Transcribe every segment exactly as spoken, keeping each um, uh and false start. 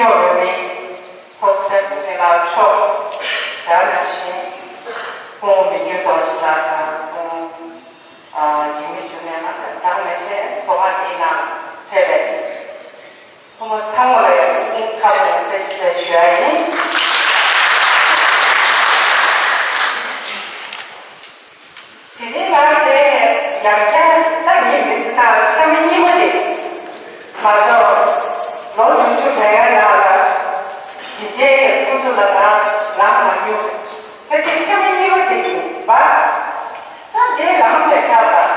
ཕྱོགས་རིས་མེད་ཚོགས་གཙོ་སྤེན་པ་ཚེ་རིང་ལགས་མཆོག་དེ་ནང་བཞིན་སྐུ་ངོ་མི་འགྱུར་རྡོ་རྗེ་ལགས་དང་སྐུ་ངོ་འཇིགས་མེད་འབྱུང་གནས་ལགས་དང་དེ་ནང་བཞིན་ཚོགས་ཁང་འདིའི་ནང་ཕེབས་པའི་སྐུ་ངོ་ཚང་མ་ལ་སྙིང་ཁ་ཚོན་བཀྲ་ཤིས་བདེ་ལེགས་ཞུ་ཡ་ཡིན། དེ་རིང་ང་དེ་ཡང་བསྐྱར་ད་ངའི་མི་ཚེ་ནང་ལ་ཐེངས་མ་གཉིས་པ་དེ་མ་གཏོགས་ལོ་བདུན་ཅུ་བརྒལ་ཡ་ནང་ལ་འདི་འདྲའི་ཚོགས་འདུ་ལ་ང་ལངས་མ་མྱོང་། ད་དེ་ཐེངས་མ་གཉིས་པ་དེ་ཡིན་པ། ད་དེ་ལངས་པའི་སྐབས་ལ་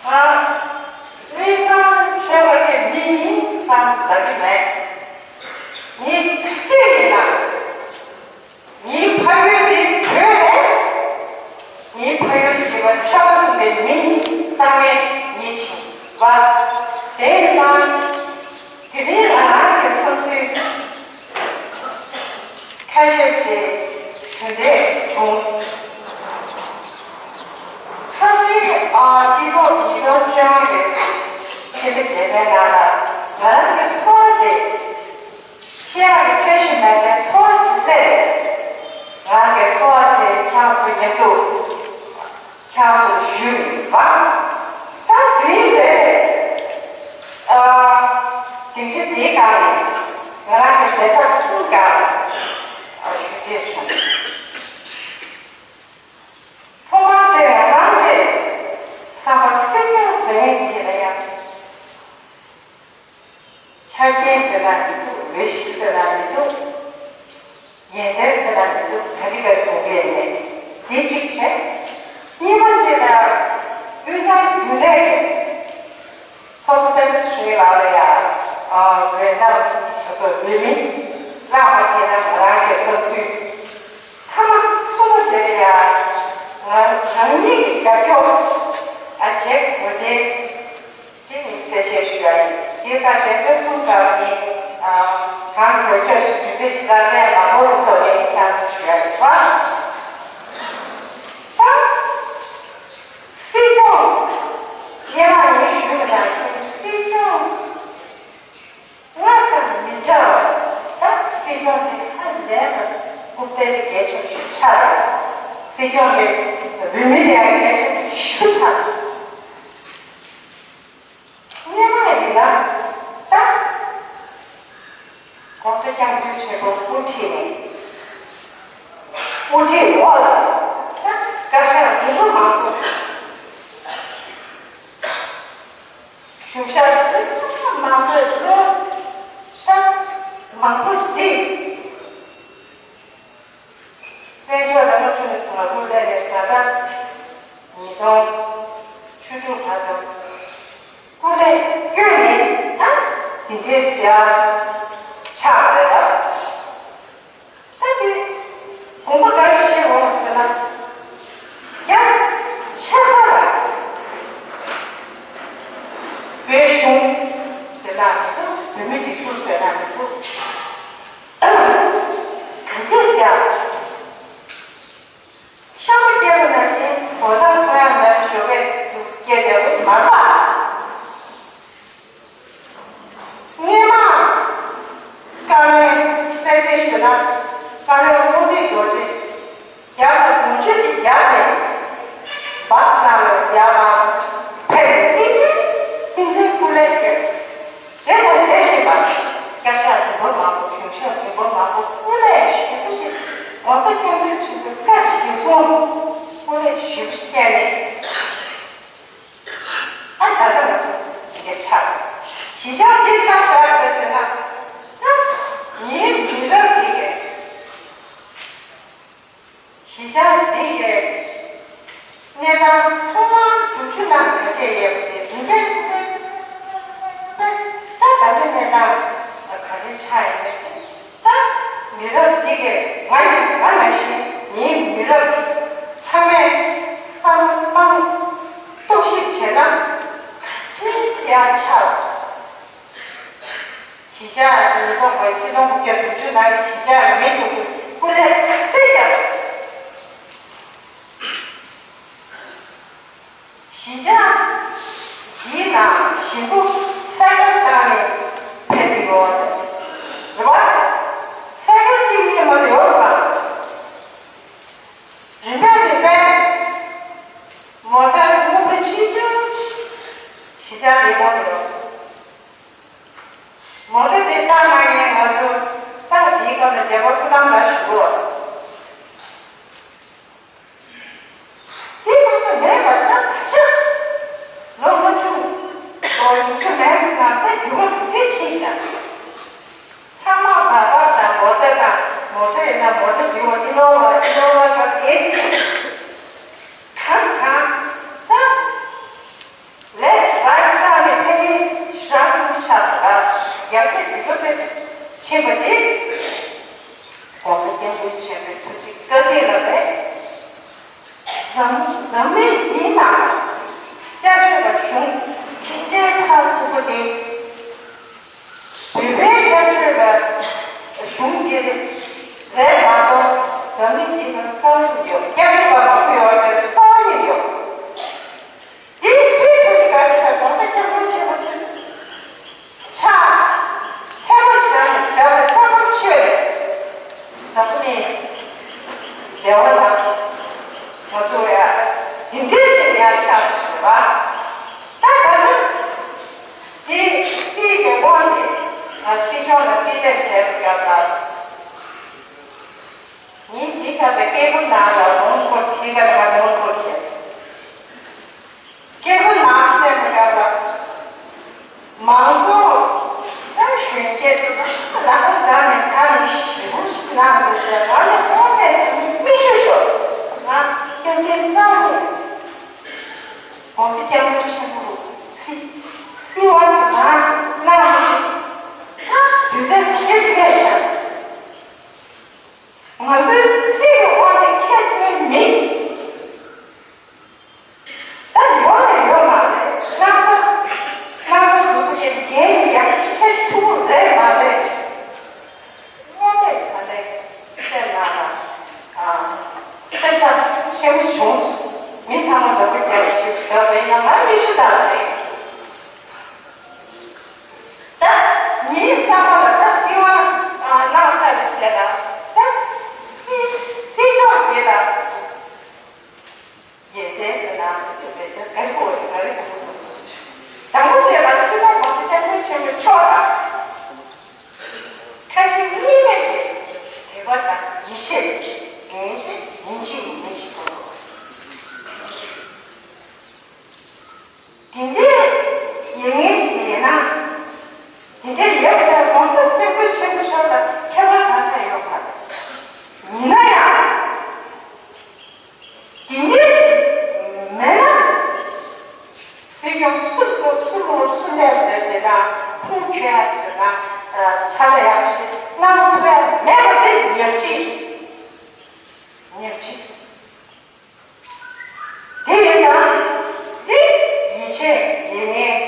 ང་དངོས་གནས་ཆོས་པ་དེ་མི་ཡིན་བསམ་ལབ་ཀྱི་མེད། ངས་ག་ཚོད་ཡིན་ན། ངའི་ཕ་ཡུལ་འདི་བོད་རེད། ངའི་ཕ་ཡུལ་གཅིག་པ་ཆོས་པ་གསུམ་པའི་མི་ཡིན་བསམ་མེད་ངས་བྱིན་པ། དེ་ཡིན་ཙང་དེ་རིང་ང་རང་གི་བསམ་ཚུལ་ཁ་ཤས་ཅིག་ཞུ་འདོད་བྱུང་། ཁ་སང་ཨ་སྤྱི་ཚོགས་ཉིས་སྟོང་བཅོ་ལྔ་གི་ཕྱི་ཟླ་བརྒྱད་པའི་ནང་ལ་ང་རང་གི་འཚོ་བ་དེ། ཤེས་ཡག་གི་འཆར་གཞི་མེད་པའི་འཚོ་བ་ཇི་སྲིད། ང་གི་འཚོ་བ་དེ་ཁྱེད་ཚོ་མཉམ་དུ་ཁྱེད་ཚོ་ཞུས་པ། ད་དེ་རིང་རེད། ཨ། སྡིངས་ཆ་འདིའི་སྒང་ནས་ང་རང་གི་ལས་ཚབ་གསུམ་སྒང་ཨ་ཞུ་འདོད་བྱུང་། ཐོག་མར་དེ་ང་རང་གི་བསམ་པ་སེམས་མྱོང་ཟེར་མཁན་དེ་ལ་ཡང་། ཆ་རྐྱེན་ཟེར་ན་མི་འདུག་འོས་ཤིང་ཟེར་ན་མི་འདུག་ཡོན་ཏན་ཟེར་ན་མི་འདུག་ག་རེ་ག་རེ་དགོས་ཀྱི་མེད། དེ་གཅིག་བྱས། གཉིས་པ་དེ་ལ་དབུས་གཙང་རྒྱུན་ལས་ཀྱི་ཚོགས་གཙོ་སྤེན་པ་ཚེ་རིང་ལགས་ལ་ཡང་འོས་རྣམ་སོ་སོ་འོས་མི་བླངས་པ་དེ་ན་ང་རང་གི་བསམ་ཚུལ་མཐའ་མ་གསུམ་པ་དེ་ལ་ཡང་ང་རང་ཉིད་ཀྱི་རྒྱབ་སྐྱོར་ཨ་བྱེད་དགོས་ཏེ། དེ་ནི་གསལ་བཤད་ཞུ་ཡ་ཡིན། དེ་ལྟར་དེ་ཚོའི་གསུང་སྐབས་ནི། ཨ། གང་གོ་སྐྱོ་ཞིག་དུས་ཚོད་ཞིག་ལ་གནས་མ་དགོས་ཐོག་ནས་བསམ་ཚུལ་ཞུ་ཡ་ཡིན་པ། ད། སྲིད་སྐྱོང་། སྔོན་མ་ངས་ཞུས་པ་ནང་བཞིན་སྲིད་སྐྱོང་ང་དང་མི་འདྲ་བ། ད་སྲིད་སྐྱོང་དེ་ཧ་ལས་པ་རྐུབ་སྟེགས་གལ་ཆེན་པོ་ཞིག་ཆགས་ཡོད། སྲིད་སྐྱོང་གི་འོས་མི་དེ་ཡང་གལ་ཆེན་པོ་ཞིག་ཆགས་སོང་། སྔོན་མ་ཡིན་ན་ད། ༸གོང་ས་༸སྐྱབས་མགོན་ཆེན་པོ་དབུ་ཁྲིད་ནས་དབུ་ཁྲིད་འོག་ལ་ད་བཀའ་ཤག་མི་འདུག་མང་པོ། གཞུང་ཞབས་མང་པོས་གཙོས་ད་མང་པོ་འདི། བཙན་བྱོལ་ལ་སློབ་ཆུང་ནས་ཚུར་ལ་སློབ་གླིང་ནས་ད་ལྟ་ཉིས་སྟོང་བཅུ་དྲུག་བར་དུ་སྐུ་ལས་བསྐྱོན་ནས་ད་དེ་འདྲའི་ཟེར་ཡ་ཆགས་རེད་ལ། ད་དེ་དགོངས་པ་ག་རེ་བཞེས་འོང་ཟེར་ན། རྒྱ་ཆེ་ས་ལ་བོད་གཞུང་ཟེར་ན་མི་འདུག་བོད་མི་སྒྲིག་འཛུགས་ཟེར་ན་མི་འདུག་ག་འདྲས་ཟེར་ཡ། ཤ་མོ་སྐྱེས་པ་ནང་བཞིན་གོ་ཐག་ཐོན་ཡ་མེད་པ་ཞོགས་ཀས་འདུག་སྐད་རྒྱག་པ་མ་རེད་པ། སྔོན་མ་བཀའ་བློན་དཔེ་མཛོད་ཞུ་ན་བཀའ་བློན་དབང་འདུས་རྡོ་རྗེ་རྒྱབ་ལ་དགུང་ཆུ་དེ་རྒྱབ་ནས་སྦག་སྦག་ལ་རྒྱབ་པ་ཕེབས་ཏིང་ཏིང་ཏིང་ཏིང་སྐུ་ལས་བསྐྱོན། དེ་དང་དེ་བཞིན་པ། བཀའ་ཤག་རིམ་པ་མང་པོ་གཞུང་ཞབས་རིམ་པ་མང་པོ་སྐུ་ལས་ཞེ་པོ་ཞིག་༸གོང་ས་༸སྐྱབས་མགོན་ཆེན་པོའི་བཀའ་གཞིར་བཟུང་སྐུ་ལས་ཞེ་པོ་ཞིག་བསྐྱལ་ནས་ཨ་ད་ལྟ་ང་ཚོ་འདི་གའི་ཆགས་གཞིས་ཆགས་འདི་ཆགས་བཞག་ཡོད་ཟེར་ན་ད་ངའི་མི་རབས་འདི་གའི། གཞིས་ཆགས་འདི་གའི་གནས་སྟངས་ཐོག་མར་སྒྲུབ་ཆུ་ནང་ག་འདྲས་ཡོད་པ་དེ་རིམ་པས་རིམ་པས་ད་ད་ལྟ་གནས་སྟངས་ག་འདྲས་ཆགས་ཡོད་མེད་དེ་ད་མི་རབས་འདི་གའི་ང་ཡང་ང་ནང་བཞིན་ངའི་མི་རབས་ཀྱི་ཚང་མས་བསམ་བློ་བཏང་རྟོག་ཞིབ་བྱས་ན་ག་འདྲས་ཡག་ཆགས། གཞིས་ཆགས་ཉིས་སྟོང་ཆིག་སྟོང་དགུ་བརྒྱ་དྲུག་ཅུ་ནང་གི་གཞིས་ཆགས་མི་དེ་ཚོ་སྐུ་ལས་ཁ་གསལ་བཞག་གཞིས་ཆགས་འདིའི་ནང་ཞིང་ཁུག་ས་ཡ་བཏང་ནས་ འཛམ་འཛམ་གླིང་འདིའི་ནང་སྐྱབས་བཅོལ་བ་གཞུང་དེ་འདྲའི་ཚགས་ཚུད་པོ་དེ། བོད་པའི་སྐྱབས་བཅོལ་བ་གཞུང་དེ་རེད་མ་གཏོགས་འཛམ་གླིང་འདིའི་ནང་རྩ་བ་ཉིད་ཡོད། སྐྱབས་བཅོལ་བ་མང་པོ་ཡོད་རེད། རྩ་བ་ཉིད་ཡོད། དེ་སུས་ཐུགས་ཀྱི་དགའ་ཞིག་དང་གོང་ས་སྐྱབས་མགོན་ཆེན་པོ་མཆོག་ཕྱག་ལྷད་པོ་བྱས་ནས་ཞབས་ལ་ལྕགས་ཐམ་ཆོད་རེད། འཛམ་བུ་གླིང་འབྲེལ་བ་དང་ང་ཚོ་ཡ་འདི་འདྲའི་ཆེད་ཡ་ཆགས་བྱུང་བ། ད་ད་ལྟ་དེ་སྲིད་ཀྱི་དབང་གིས་ང་སྲིད་སྐྱོང་ལ་རྩིས་སྤྲད་བྱས་པའི་སྐབས་ལ། ཉིན་འདི་ལྟ་བུའི་སྐད་འབོད་ནང་ལ་ལོངས་སྐོར་འདི་ག་ལ་ལོངས་སྐོར་བྱས། སྐད་འབོད་ནང་སླེབས་པའི་སྐབས་ལ། མང་ཚོགས་ད་གཞོན་སྐྱེས་ཚོ་ལ་ཁ་བཏང་ནས་ད་ནི་ཞེ་པོ་ཞིག་གནང་འདུག་ཟེར། ང་ནི་ཁོང་ཚོས་མིག་ཆུ་ཤོར། ང་སྐྱོན་བརྗོད་གནང་ནས་༸གོང་ས་༸སྐྱབས་མགོན་ཆེན་པོ་སྲིད་སྲིད་དབང་གི་ནང་གནང་ནས་ད་དུས་ཚོད་ཇི་སྲིད་ཤར། ང་ཚོའི་སྲིད་ཀྱི་དབང་དེ་ཁྱེར་ཐུབ་མིན། ད་ཡོད་ལ་ཡོད་མ་རེད། སྣང་ས་སྣང་ས་དུ་སུ་ཅེས་འགན་ཡག་ཁྱེར་ཐུབ་རེད་མ་རེད། དངོས་གནས་དྲང་གནས་བཤད་ན་ཨ་སེམས་ཐག་ཆེན་པོ་བྱུང་། མི་ཚང་མ་ལ་བུ་རྒྱབ་ཅིག་བཞག་པའི་ཡང་ང་མི་ཆུ་དང་རེད། ད་ངའི་བསམ་པ་ལ་ད་སྲིད་དབང་གནང་ས་རེད་བྱས་ན་ད་སྲིད་སྲིད་སྐྱོང་དེ་ལ་ཡེ་དེ་ཟེར་ན་བེད་སྤྱོད་ག་རེ་གོ་བ་ག་རེ་གོ་བ། དང་པོ་དེ་ལ་སྤྱི་ནོར་༸གོང་ས་༸སྐྱབས་མགོན་ཆེན་པོ་མཆོག་དང་། ཁ་ཞེ་གཉིས་མེད་ཀྱི་དད་པ་དང་ཡིད་ཆེས་ཡིན་ཞེས་ཡིན་གཅིག་མིན་གཅིག་དགོས། དེ་འདྲའི་ཡིན་ངེས་ཤིག་ཡིན་ན། དེ་འདྲའི་ཡོད་ཚད་༸གོང་ས་༸སྐྱབས་མགོན་ཆེན་པོ་མཆོག་ལ་ཁྱད་པར་གང་འདྲ་ཡོད་པ། ཡིན་ན་ཡང་། དེ་འདྲའི་མེད་ན། སྲིད་སྐྱོང་སུ་དང་སུ་དང་སུ་སླེབས་རེད་ཟེར་ན་ཁུངས་འཁྱོལ་ཡ་ཟེར་ན་ཕྱག་ལས་ཡག་པོ་ཞིག་གནང་ཐུབ་ཡ་མེད་པ་དེ་ཉག་གཅིག་ཉག་གཅིག་དེ་ཡིན་ན་དེ་ཡིད་ཆེས་ཡིན་ངེས་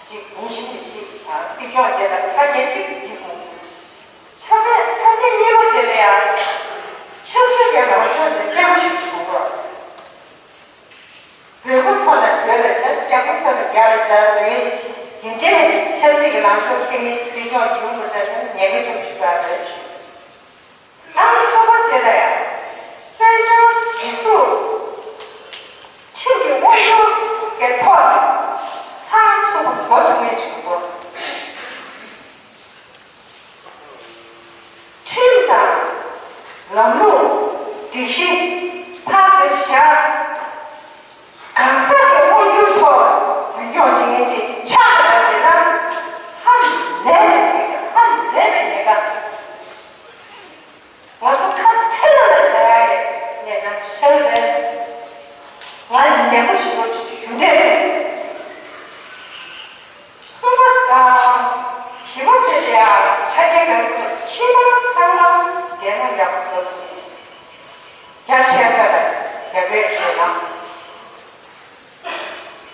ཅིག་ཉིན་ཤིག་གཅིག་སྲིད་སྐྱོང་དེ་ལ་ཆ་རྐྱེན་གཅིག་འདི་དགོས། ཆ་ཚད་ཆ་རྐྱེན་གཉིས་པ་དེ་ལ་ཡང་ཆབ་སྲིད་ཀྱི་ལངས་ཕྱོགས་དེ་གསལ་པོ་ཞིག་བྱུང་དགོས། བོད་པ་ཐོག་ལ་བོད་ལ་བྱ། རྒྱ་པ་ཐོག་ལ་རྒྱ་ལ་བྱ་ཟེར་ཡིན། དེ་འདྲའི་ཆབ་སྲིད་ཀྱི་ལངས་ཕྱོགས་འཁྱེར་མཁན་སྲིད་སྐྱོང་ཡོང་དགོས་ད་དེ་ཉེན་ཁ་ཆེན་པོ་ཞིག་རེད་ཞུ། ཨང་གསུམ་པ་དེ་ལ་ཡང་བཙན་བྱོལ་སྒྲིག་འཛུགས་ཁྲིམས་ཀྱི་དབང་སྒྱུར་གྱི་ཐོག་ནས་ཚགས་ཚུད་པོ་བཟོ་ཐུབ་མཁན་བྱུང་དགོས། ཁྲིམས་དང་ལམ་ལུགས་སྒྲིག་གཞི་ཕར་དེ་བཞག་གང་ཟག་གི་དབང་སྒྱུར་སོགས་འཛིན་སྐྱོང་བྱེད་མཁན་ཅིག་ཆགས་པ་བྱས་ན་ཧ་ལས་པའི་ཉེན་ཁ། ཧ་ལས་པའི་ཉེན་ཁ། ང་ཚོ་ཁ་ཐེ་ལ་ལ་བྱ་ཡ་ཡི་གནས་སྟངས་ཤར་རེད། ང་ནན་པོ་ཞིག་ཞུ་འདོད་རེད། གསུམ་པ་དང་བཞི་པ་དེ་ལ་ཡང་ཆ་རྐྱེན་ག་རེ་དགོས། ཕྱི་ནང་ཚང་མ་འབྲེལ་ལམ་ཡག་པོ་བཟོ་དགོས། རྒྱ་ཆེ་ས་ལ་རྒྱ་བོད་འབྲེལ་ལམ།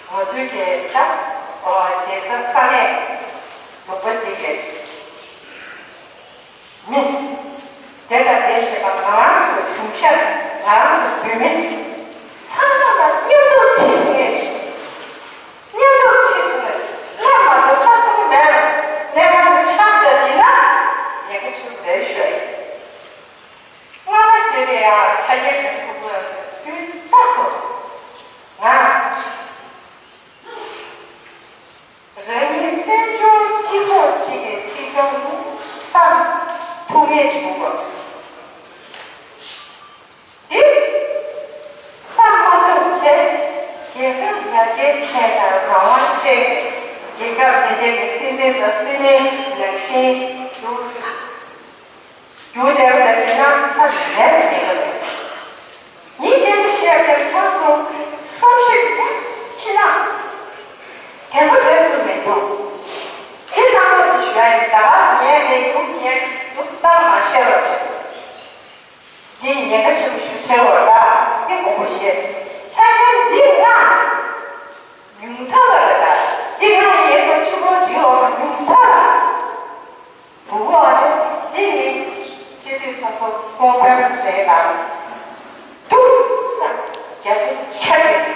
ང་ཚོའི་གི་ད་ཨོ་རྒྱལ་ས་ས་གནས་ལུང་པ་དེ་གི་མི། དེ་དང་དེ་བྱེད་པ་ང་རང་ཚོའི་གཞུང་ཞབས། ང་རང་ཚོ་བོད་མི་ཚང་མ་ལ་མཉམ་དུ་ཁྲིད་ངེས་ཅིག་མཉམ་དུ་ཁྲིད་ཐུབ་ངེས་ཅིག་སླེབས་མ་ཐུབ་ས་ཐུབ་མེད་པ་ལས་ང་ཚོ་ཆགས་འདྲ་ཡིན་ན་ཉེན་ཁ་ཆེན་པོ་རེད་ཞུ་ཡ་ཡིན། ལྔ་པ་དེ་ལ་ཡང་ཆ་རྐྱེན་ཞིག་ཐུབ་དགོས། དུས་རྟག་ཏུ་ང་རང་ཉིད་བཙན་བྱོལ་སྤྱི་ཚོགས་གཅིག་གི་སྲིད་སྐྱོང་ཡིན་བསམ་ཐུབ་མཁན་ཞིག་དགོས། འདི་བསམ་མ་ཐུབ་ཚེ་རྒྱལ་ཁབ་ཡར་རྒྱས་ཆེད་དང་རང་དབང་ཅན་རྒྱལ་ཁབ་དེ་འདྲའི་གི་སྲིད་འཛིན་དང་སྲིད་བློན་ནང་བཞིན་འདུག་རྒྱུ་དེ་བས་ན་ང་ལས་མི་དགོས། ངས་སྐད་ཆ་བཤད་པའི་ཐོག་ཏུ་བསམ་ཤེས་ཕྱི་ནང་དེ་འཕུར་ལེན་ཐུབ་མི་འདུག་དེ་ལྟ་བུ་ཅིག་ཞུ་ཡ་ཡིན། ད་བར་ངས་ངའི་ཡུགས་ངས་ཡུགས་བཏང་མ་ཤེས་པ་བྱས། འདི་ཉེན་ཁ་ཆེན་པོ་ཞིག་ཆེ་བ་ལ། དེ་མང་པོ་བཤད། ཆ་རྐྱེན་འདི་ལྔ་ཉུང་མཐའ་ལ་རེད་ད། འདི་ལྔ་ཡིན་ཡོད་པ་ཆུ་ཕོར་བྲིས་འོང་ན་ཉུང་མཐའ་ལ། བུ་གོ་ཨ་ནི་འདི་ནི་སྤྱི་འཐུས་ཚོགས་གཙོ་ཁོང་ཕེབས་རེད་ལ། ཐུགས་ས་རྒྱ་ཆེ་ཁྱད་རེད།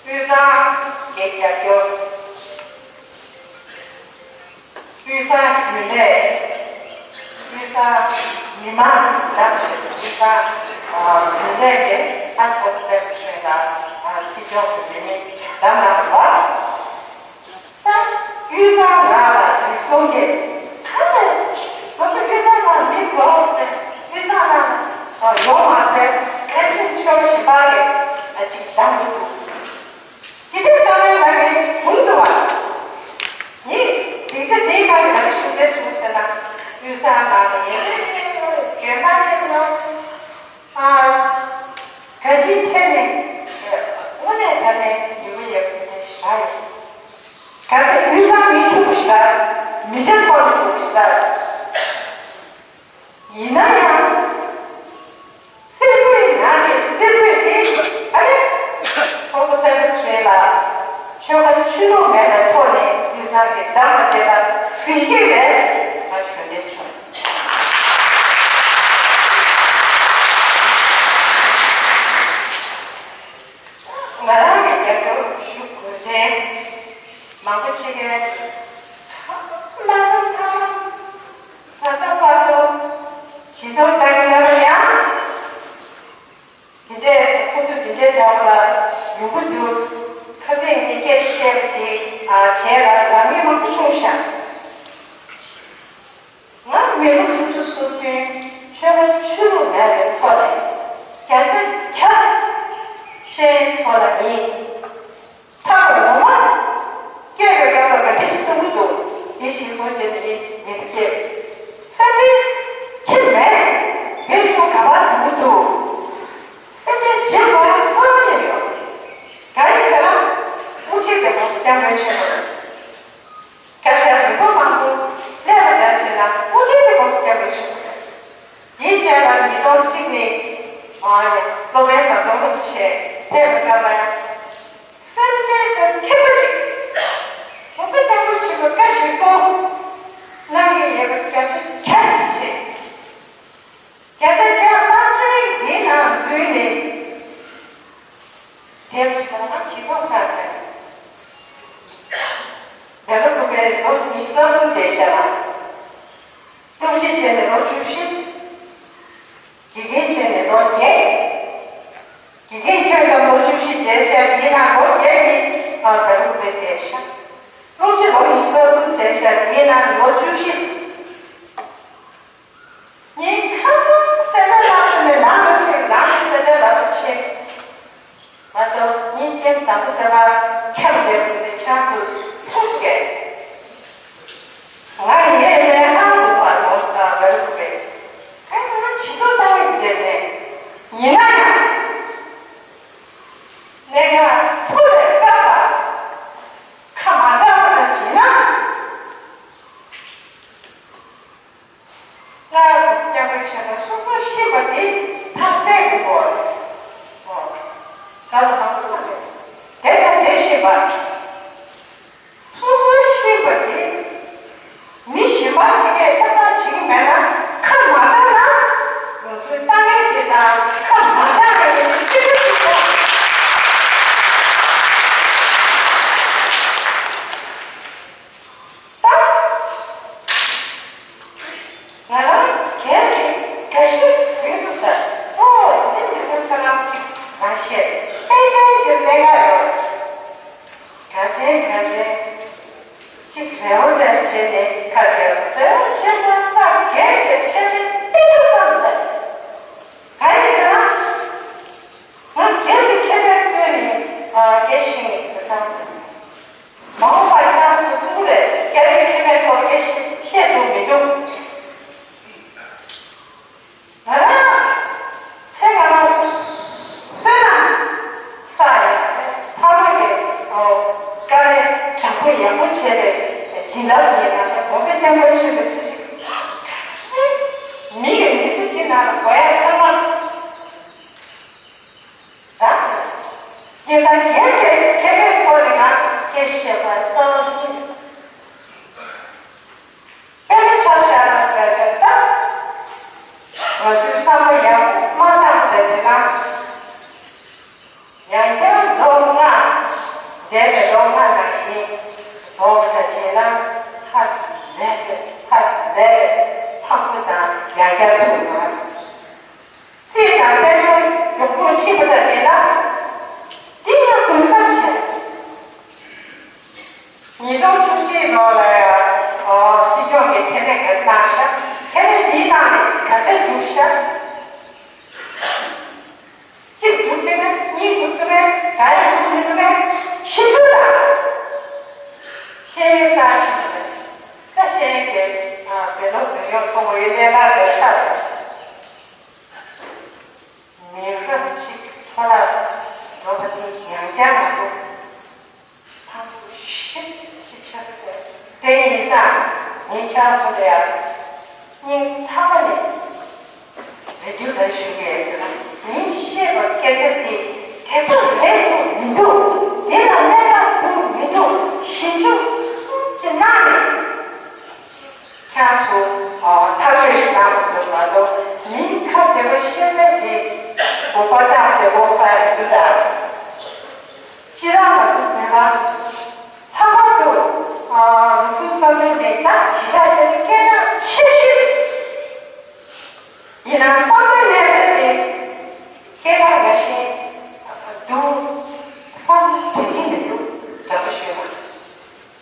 དབུས་གཙང་གི་རྒྱབ་སྐྱོར། དབུས་གཙང་རྒྱུན་ལས། དབུས་གཙང་མི་མང་གི་ལག་ཤེས། དབུས་གཙང་རྒྱུན་ལས་ཀྱི་ཨ་ཚོགས་སུ་ཕེབས་ཤིང་ལ་སྲིད་སྐྱོང་གི་མི་མི་ད་ལ་བ། ད་དབུས་གཙང་ནང་ལ་རིག་གཞུང་གི་ག་ནས་ང་ཚོ་དབུས་གཙང་ནང་མི་འགྲོ་བ་དབུས་གཙང་ནང་ཡོང་མ་ཕེབས་བླ་ཆེན་ཆོས་བཞི་པ་རེད་ཅིག་གདམ་གྱི་འདུག་དེ་འདྲའི་བསམ་བློའི་ལམ་ནས་བྱུང་འདུག་བ། ཡིན། དེ་ཚེ་དེའི་སྐབས་ལ་ཞུ་འདོད་བྱུང་ཟེར་ན། དབུས་གཙང་ནང་ནས་ཡིན་ནའི་བརྗོད་གཏམ་ཡིན་ནོ། ཨ། ག་ཅིའི་ཐད་ནས་དངོས་གནས་ད་ནས་ཡོད་ཀྱི་ཡོད་ཀྱི་དེ་ཞེ་དྲག་ཡོད། གལ་ཏེ་དབུས་གཙང་མི་ཕྱུག་པོ་ཞེ་དྲག་མི་ཆེན་ཚོགས་མི་ཕྱུག་པོ་ཞེ་དྲག་ཡིན་ན་ཡང་། སེར་པོའི་ནང་གི་སེར་པོ་དེ་ཨ་ནི་ཚོགས་གཙོ་སྤེན་པ་ཚེ་རིང་ལགས་ཆོལ་ཁ་ཆོས་ལུགས་མེད་པའི་ཐོག་ནས་དབུས་གཙང་གི་གདམ་ལ་བསྡད་པ་གཟི་བརྗིད་རེད་ཟེར་ང་ཞུ་འདོད་བྱུང་། ང་རང་གི་རྒྱབ་སྐྱོར་ཞུ་དགོས་རེད། མང་པོ་ཅིག་གིས་མ་འདང་ཐང་ད་ལྟ་བར་དུ་ཇི་ལྟར་བཏང་ཡོད་ན་ཡང་། དེ་འདྲའི་ཚོགས་འདུ་དེ་འདྲའི་འདྲ་པོ་ལ་ཡོང་གི་འདུག་ཁ་སང་ངས་སྐད་བཤད་པ་དེ་བྱས་ལ་ལམ་ངན་མང་པོ་བྱུང་ཤག་ང་མི་ལོ་སུམ་ཅུ་སོ་བདུན་ཆོལ་ཁ་ཆོས་ལུགས་མེད་པའི་ཐོག་ནས་བརྒྱ་ཆ་བརྒྱ་ཤེས་ཐོག་ལ་ཡིན། ཐག་ངོ་མ་སྐྱེས་པའི་སྐབས་ལ་ག་འདྲ་ཞིག་གསུང་གི་འདུག་དེ་ཞིག་གོ་བྱས་ནས་མི་ཚེ་སྐྱེལ། སེམས་ཁྲལ་ཁྱེད་མེད་བོད་གཞུང་ག་པར་འགྲོ་གི་འདུག་སེམས་ཁྲལ་བྱེད་དགོས་ཡ་རྩ་བ་ཉིད་ཡོད། གང་ཡིན་ཟེར་ན། དབུ་ཁྲིད་དེ་གོང་ས་སྐྱབས་མགོན་ཆེན་པོ་རེད། བཀའ་ཤག་རིམ་པ་མང་པོ་སླེབས་པ་ལྟར་བྱས་ན་དབུ་ཁྲིད་དེ་གོང་ས་སྐྱབས་མགོན་ཆེན་པོ་རེད། དེའི་རྗེས་ལ་ཉིས་སྟོང་གཅིག་ནས་ཨ་ཡ་སློབ་དཔོན་ཟམ་གདོང་རིན་པོ་ཆེ་ཕེབས་པའི་སྐབས་ལ་ཡང་། སེམས་ཅན་དང་མཐུན་པ་ཅིག །ང་ཚོ་སྐྱབས་མགོན་ཆེན་པོས་བཀའ་བཞིན་སྲུང་གནང་གི་ཡོད་པ་བརྒྱ་ཆ་བརྒྱ་ཡིད་ཆེས། བརྒྱ་ཆ་བརྒྱ་རྟག་བརྟན་འདིའི་ནང་འཛུལ་ནས་དེབ་ཞིག་ལ་ཇི་ལྟར་ཁག་ཁག་ཡ་ལོ་ཁུ་པའི་ལོ་ཉི་ཤུ་རྩ་གསུམ་བསྡད་བཞག་ལ། སློབ་སྤྱི་བྱས་ནས་ལོ་བཅུ་བཞི། དགེ་རྒན་བྱས་ནས་ལོ་བརྒྱད། དགེ་རྒན་ཁྱོན་བསྡོམས་ལོ་བཅུ་བཞི་བྱས་བཞག་འདིའི་ནང་ལོ་བརྒྱད་ནི་ཨ་ད་ལོ་ཁུ་པའི་བསྡད་བཞག་སློབ་སྤྱི་ལོ་ཉི་ཤུ་རྩ་གསུམ་བྱས་བཞག་འདིའི་ནང་ལོ་བཅུ་བཞི། ངས་ཁ་སང་གསལ་བསྒྲགས་བཏང་ནས་ནང་ལ་ཕྱིན་ནང་ལ་གསལ་བསྒྲགས་ལབ་པ་ཕྱིན། ང་ཚོ་ངས་ཀྱང་དང་པོ་དེ་ལ་འཁྱམས་བསྡད་པ་དེ་ཁྱེད་ཚོས་ཐུགས་ཀྱིས། ང་ངས་ལས་ཧང་ལུག་པ་ལོང་ས་བར་དགོས་པས། ཨ་ང་ཇི་ལྟར་བཏང་བའི་འབྲེལ་མེད། ཡིན་ན་ཡང་། གནད་འགག་ཐུག་ལས་བཀག་པ། ཁ་མ་གྲགས་པ་བྱས་ན། སྔར་སྐྱབས་མགོན་ཆེན་པོ་སོ་སོ་ཤི་བ་དེ་ཕར་སྤེལ་དགོས་པ་རེད། ཨོ། ག་ལ་མང་པོ་མ་རེད། དེ་དང་དེ་ཤི་བ། སོ་སོ་ཤི་བ་དེ་མི་གཞན་པ་གཅིག་གིས་ཏག་ཏག་བྱེད་ཀྱི་མེད་ན་ཁ་མ་གྲགས་ན་ང་ཚོའི་ལྟ་ངན་དེ་དང་ཁ་མ་གྲགས་ནས་ཅི་འདྲ་ཞིག་དང་། ད། ང་རང་སྒེར་གྱི་དགའ་ཞེན་ཟིན་འདུག་ཟེར། ཨོ་དེ་མི་ཚང་ཚང་ཅིག་མ་བཤད། ཏན་ཏན་དེ་གནད་འགག་ཡོད་རེད། དགའ་ཆེན་དགའ་ཆེན་ཅིག་རེ་བ་འདྲ་བྱས་ནས་ཁ་བརྒྱབ། རེ་བ་བྱས་པ་ས་སྒེར་གྱི་ཁེ་ཕན་ཏིག་ཏུ་ཙམ་མེད། གང་ཡིན་ཟེར་ན། ང་སྒེར་གྱི་ཁེ་ཕན་བརྩོན་ནས་སྐད་ཤེས་ངེས་ཀྱི་བསམ། མ་འོངས་པར་ཁྱེད་རང་ཚོ་ཐུགས་རེ་སྐད་ཡིག་ཁེ་ཕན་ཐོག་སྐད་ཤེས་ཤེས་ཐུབ་མི་འདུག་ང་རང་ཚེ་སྔ་མ་བསོད་ནམས་བསགས་ཡོད་ཕ་མ་གི་ཨོ་དཀའ་ལས། ཡག་པོ་བྱས་པའི་བྱིན་རླབས་ཡིན་ན་ད་༸གོང་ས་༸སྐྱབས་མགོན་ཆེན་པོའི་ཐུགས་རྗེ་མི་གི་མི་ཚེ་གཅིག་ནང་ལ་གོ་ཡག་ཚང་མ། ད། སྐྱེས་ཚར་རྒན་གྱི་མཁས་པའི་ཐོག་ནས་ང་སྐད་བཤད་པ་གཙང་མ་ཞིག་ཡིན། དཔེ་མི་ཆ་བཞག་ན་བརྒྱ་ཆ་ལྟ། ང་ཚོའི་བསམ་བློ་ཡག་པོ་མ་བཏང་བ་བྱས་ན། ཡང་བསྐྱར་ལོ་ལྔ། འདས་པའི་ལོ་ལྔ་ནང་བཞིན་རྫོགས་པ་བྱས་ན་ཧ་ལས་པའི་ཧ་ལས་པའི་ཕངས་པོ་དང་ཡང་བསྐྱར་ཚུགས་མ་རེད། རྩིས་དང་དཔལ་འབྱོར་མགྱོགས་པོ་ཕྱིན་པ་དང་བཅས་ན། འདི་ཡང་གུན་གསབ་བྱས། ཉིས་སྟོང་བཅུ་གཅིག་ལོ་ལ་ཡང་སྲིད་སྐྱོང་གིས་ཁས་ལེན་གནང་ཤག་ཁས་ལེན་འདིའི་ནང་ནས་ག་ཚད་བསྒྲུབས་ཤག་གཅིག་བསྒྲུབས་ཀྱི་མེད། གཉིས་བསྒྲུབས་ཀྱི་མེད། ག་རེ་བསྒྲུབས་མི་འདུག་མེད། ཞིབ་འཇུག་དང་། ཤེས་ཡོན་རྩ་ཆེན་པོ་རེད། ད་ཤེས་ཡོན་དེ་བོད་ལུགས་དོན་གཉེར་ཚོགས་པའི་གནས་སྟངས་དེ་ཆགས་རེད། མི་རབས་གཅིག་འཕྲོ་བརླག་འགྲོ་བ་དེ་ཡང་བསྐྱར་མ་འགྲོ། ཕངས་པོ་ཞེ་པོ་ཅིག་ཆགས་ཟེར། དེ་ཡིན་ཙང་ངས་ཁྱེད་རང་ཚོ་ལ་ཡང་སྙིང་ཐག་པ་ནས་རེ་ལྟོས་དང་ཞུ་གི་ཡོད་ཟེར་ན། ངས་བཤད་པ་སྐད་ཆ་དེ་དེ་ལྟར་རེད་འདུག་མི་འདུག་འདི་ལ་གནས་སྟངས་འདུག་མི་འདུག་ཞིབ་འཇུག་ཅིག་གནང་ནས། ཁྱེད་ཚོ་ཐག་གཅོད་ཞིག་གནང་དགོས་མ་གཏོགས་མིའི་ཁ་བདེ་པོ་བཤད་ཚད་དེ་མགོ་པ་ཐག་བདེ་པོ་ཕ་ཡ་མི་འདུག་ད། སྤྱིར་བཏང་ང་ཚོ་བོད་པ་ལྷག་པར་དུ་རུ་སུངས་བསམ་བློའི་ནས་ད་གཞིས་ཆགས་དེ་ནི་སྐད་གྲགས་ཆེ་ཤོས་ཡིན་ན་བསམ་བློའི་གནས་ཚད་དེ་སྐད་གྲགས་ཡག་ཤོས་འདུག་བསམ་དྲན་གྱི་མི་འདུག་དྲང་པོ་ཤོད་ན།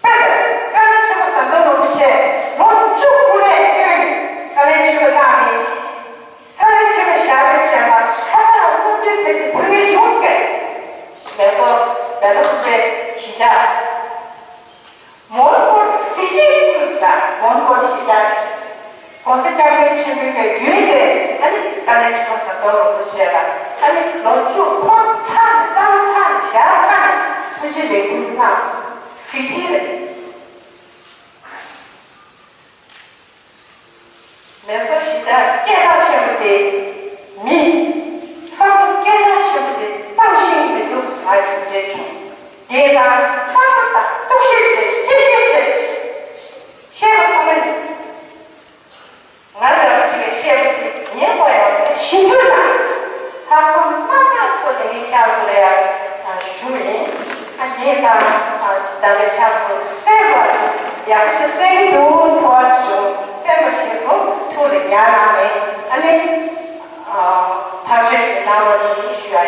དཔེར་ན་བཀའ་བློན་ཆེན་པོ་ཟམ་གདོང་རིན་པོ་ཆེ་ལོ་བཅུ་དབུ་ལས་བསྐྱོན་ནས་བཀའ་བློན་ཆེན་པོ་གནང་ནས། བཀའ་བློན་ཆེན་པོ་ཞབས་རིམ་བྱས་པ་ཁ་སང་སློབ་སྟོན་ཟེར་གྱི་ཕུལ་མཁན་བྱུང་ཟེར། མེ་སོ་མེ་ལོ་ཁུ་པའི་གཞིས་ཆགས། མོན་གྷོ་གཟི་བརྗིད་ཀྱི་དུས་སུ་དང་མོན་གྷོ་གཞིས་ཆགས། ༸གོང་ས་༸སྐྱབས་མགོན་ཆེན་པོའི་གི་རྒྱུན་དེ་ཨ་ནི་བཀའ་བློན་ཆེན་པོ་ཟམ་གདོང་རིན་པོ་ཆེ་ལ་ཨ་ནི་ལོ་བཅུ་འཁོར་ཚར་ནས་བརྩམས་ཚར་ནས་བཞག་ཚར་ནས་ཐུགས་རྗེ་ལེགས་འབུལ་གནང་སོང་། གཟི་བརྗིད་རེད། མེ་སོར་གཞིས་ཆགས་སྐད་གྲགས་ཆེན་པོ་དེ་མི་ཚང་མ་སྐད་གྲགས་ཆེན་པོ་ཅིག་བཏང་ཤེས་ཀྱི་འདུག་ཟེར་བ་རྒྱུ་མཚན་བྱུང་། དེ་དང་ཚང་མ་དང་གཏུག་བཤེར་བྱས་དཔྱད་ཞིབ་བྱས་བཤད་པ་ཚང་མ་ཡིན། ང་རང་ཅིག་གིས་བཤད་པ་དེ་ཉན་དགོས་ཡག་དེ་ཞིབ་འཇུག་དང་ལྷག་བསམ་རྣམ་དག་ཐོག་ནས་ངས་ཁྱེད་ཚོ་ལ་ཡང་ཞུ་ཡིན། ཨ་ངས་ད་ད་ལྟ་ཁྱེད་ཚོ་གསན་པ་ཡག་པོ་ཞིག་གསན་གྱི་འདུག་ཚོར་བ་ཞིག་བྱུང་། གསན་པ་ཞིག་སོང་ཐུགས་ལ་ཉར་གནང་ནས་ཨ་ནི་ཐག་གཅོད་ཅིག་གནང་རོགས་གྱིས་ཞུ་